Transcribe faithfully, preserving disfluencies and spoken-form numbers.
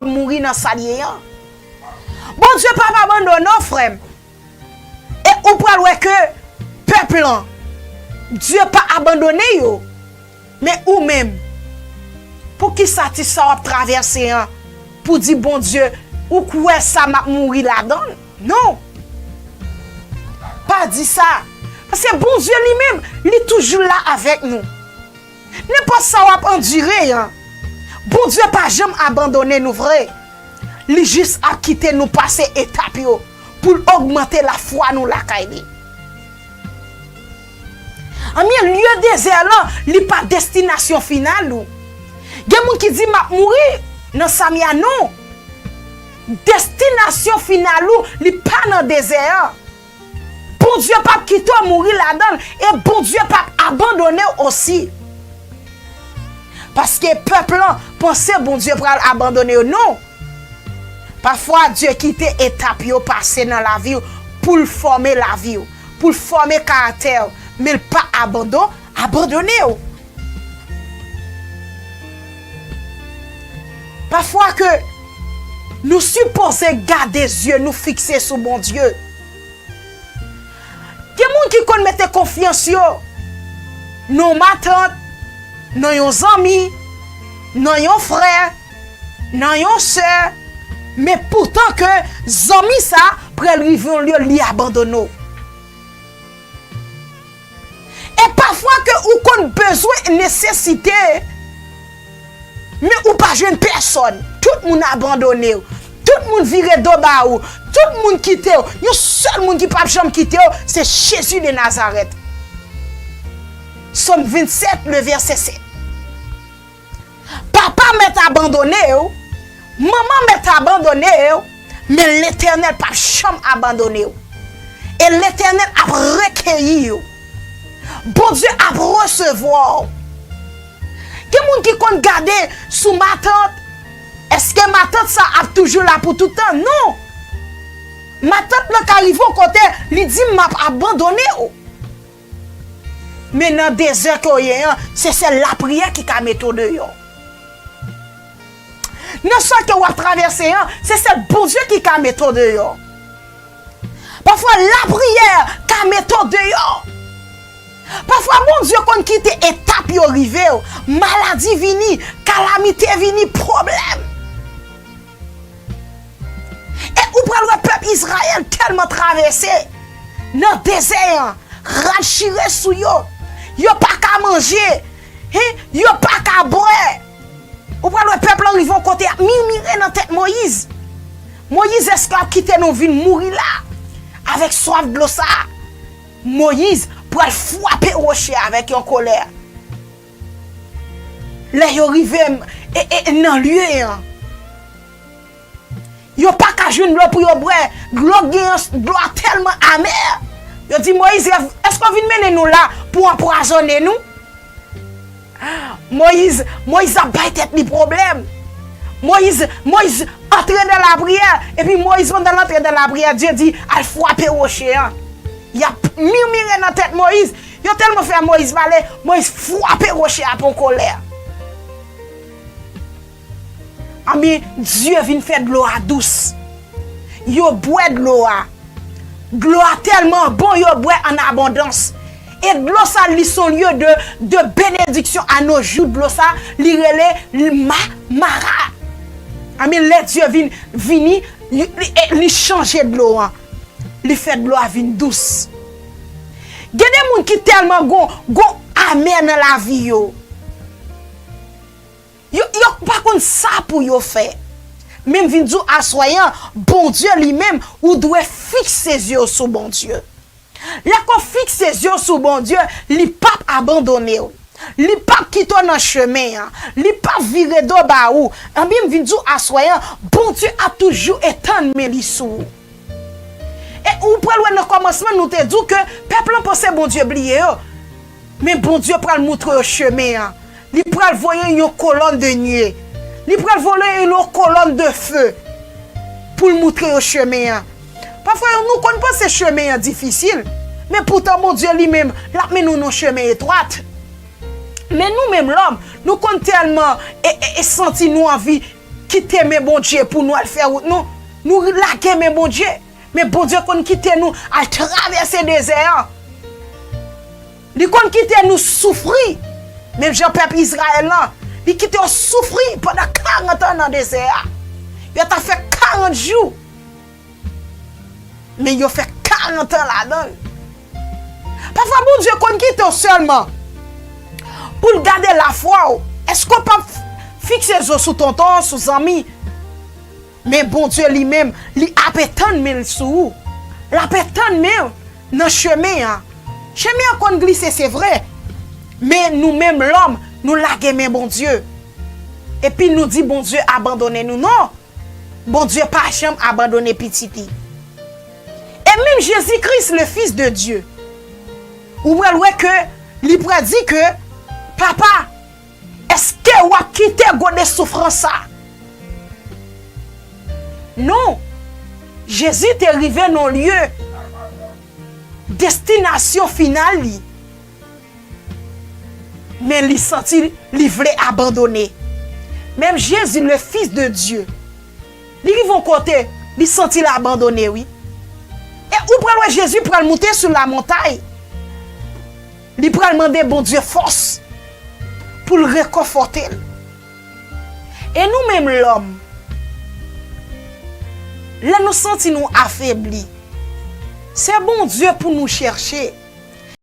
mouri nan sa l ye an. Bondye p ap abandone w, frè m. E ou pral wè ke pèp lan, Dye pa abandone yo. Men ou menm, poukisa ti sa w ap travèse an, pou di Bondye, ou kwè sa m ap mouri ladan l? Non. Pa di sa. Paske Bondye li menm, li toujou la avèk nou. Nenpòt sa w ap andire an, Bondye pa janm abandone nou vre. Li jis ap kite nou pase etap yo pou l ogmante lafwa nou lakay li. Anben, lye dezè lan, li pa destinasyon final ou. Gen moun ki di, "M ap mouri nan sa m ye a." Non. Destinasyon final ou, li pa nan dezè an. Bondye p ap kite w mouri ladan l, e Bondye p ap abandone w osi. Paske pèp lan panse Bondye pral abandone yo. Non. Pafwa, Dye kite etap yo pase nan lavi w pou l fòme lavi w, pou l fòme karaktè w, men l pa abandon-, abandone w. Pafwa ke nou sipoze gade zye nou fikse sou Bondye. Gen moun ki konn mete konfyans yo nan yon matant, nan yon zanmi, nan yon frè, nan yon sè, men poutan ke zanmi sa pral rive yon lye li abandone w. E pafwa ke ou konn bezwen nesesite, men ou pa jwenn pèsòn. Tout moun abandone w. Tout moun vire do ba ou. Tout moun kite w. Yon sèl moun ki p ap janm kite w, se Jezi de Nazarèt. Sòm vennsèt, le vèsè sèt. Papa mèt abandone w, manman mèt abandone w, men Letènèl p ap janm abandone w. E Letènèl ap rekeyi w. Bondye ap resevwa w. Gen moun ki konn gade sou matant. Èske matant sa ap toujou la pou tout tan? Non. Matant lan ka rive yon kote, li di, "M ap abandone w." Men nan dezè ke w ye an, se sèl lapriyè ki ka mete w deyò. Nan sa ke w ap travèse an, se sèl Bondye ki ka mete w deyò. Pafwa, lapriyè ka mete w deyò. Pafwa, Bondye konn kite etap yo rive w, maladi vini, kalamite vini, pwoblèm. E ou pral wè pèp Izrayèl tèlman travèse nan dezè an, rad chire sou yo. Yo pa ka manje, hen, yo pa ka bwè. Ou pral wè pèp lan rive yon kote ap mimire nan tèt Moyiz. Moyiz, èske w ap kite nou vin mouri la avèk swaf dlo sa a? Moyiz pral frape woche avèk yon kolè. Lè yo rive, e, e, nan lye an, yo pa ka jwenn dlo pou yo bwè. Dlo k genyen, dlo a tèlman amè. Yo di Moyiz, "Èske w vin mennen nou la pou w anpwazonnen nou?" Moyiz, Moyiz ap bay tèt li pwoblèm. Moyiz, Moyiz antre nan lapriyè. Epi Moyiz, pandan l antre nan lapriyè, Dye di, "Al frape woche an." Y ap mimire nan tèt Moyiz. Yo tèlman fè Moyiz pale, Moyiz frape woche a pran kolè. Anben, Dye vin fè dlo a dous. Yo bwè dlo a. Dlo a tèlman bon, yo bwè an abondans. E dlo sa, li se yon lye de, de benediksyon. A nos jours, dlo sa, li rele l ma, Mara. Anben, lè Dye vin, vini, li, li, li chanje dlo an. Li fè dlo a vin dous. Gen de moun ki tèlman gon, gon amè nan lavi yo. Yo, yo pa konn sa pou yo fè. Men m vin di w aswè an, Bondye li menm, ou dwe fikse zye w sou Bondye. Lè ke w fikse zye w sou Bondye, li p ap abandone w. Li p ap kite w nan chemen an. Li p ap vire do ba ou. Anben, m vin di w aswè an, Bondye ap toujou etann men li sou ou. E ou pral wè nan kòmansman nou te di w ke pèp lan panse Bondye bliye yo. Men Bondye pral moutre yo chemen an. Li pral voye yon kolòn de nye. Li pral voye yon kolòn de fe pou l moutre yo chemen an. Pafwa, nou konn panse chemen an difisil, men poutan Bondye li menm, l ap mennen w nan chemen etwat. Men nou menm lòm, nou konn tèlman e, e, e santi nou anvi kite men Bondye pou nou al fè wout nou, nou lage men Bondye. Men Bondye konn kite nou al travèse dezè a. Li konn kite nou soufri. Menm jan pèp Izrayèl lan, li kite yo soufri pandan karant an nan dezè a. Yo t ap fè karant jou. Men yo fè karant an ladan l. Pafwa Bondye konn kite w sèlman pou l gade lafwa w. Èske w p ap fikse zo sou tonton, sou zanmi? Men Bondye li menm, li ape tann men l sou ou. L ape tann men w nan chemen an. Chemen an konn glise, se vre. Men nou menm lòm, nou lage men Bondye. Epi nou di Bondye abandone nou. Non! Bondye pa janm abandone pitit li. E menm Jezi Kris, le Fils de Dieu, ou pral wè ke li pral di ke, Papa, èske w ap kite gode soufrans sa? Non. Jezi te rive nan lye destinasyon final li. Men li santi li vle abandone. Menm Jezi, le Fils de Dieu, li rive yon kote, li santi l abandone, wi. E ou pral wè Jezi pral moute sou lamontay. Li pral mande Bondye fòs pou l rekonfòte l. E nou menm lòm, lè nou santi nou afebli, se Bondye pou nou chèche.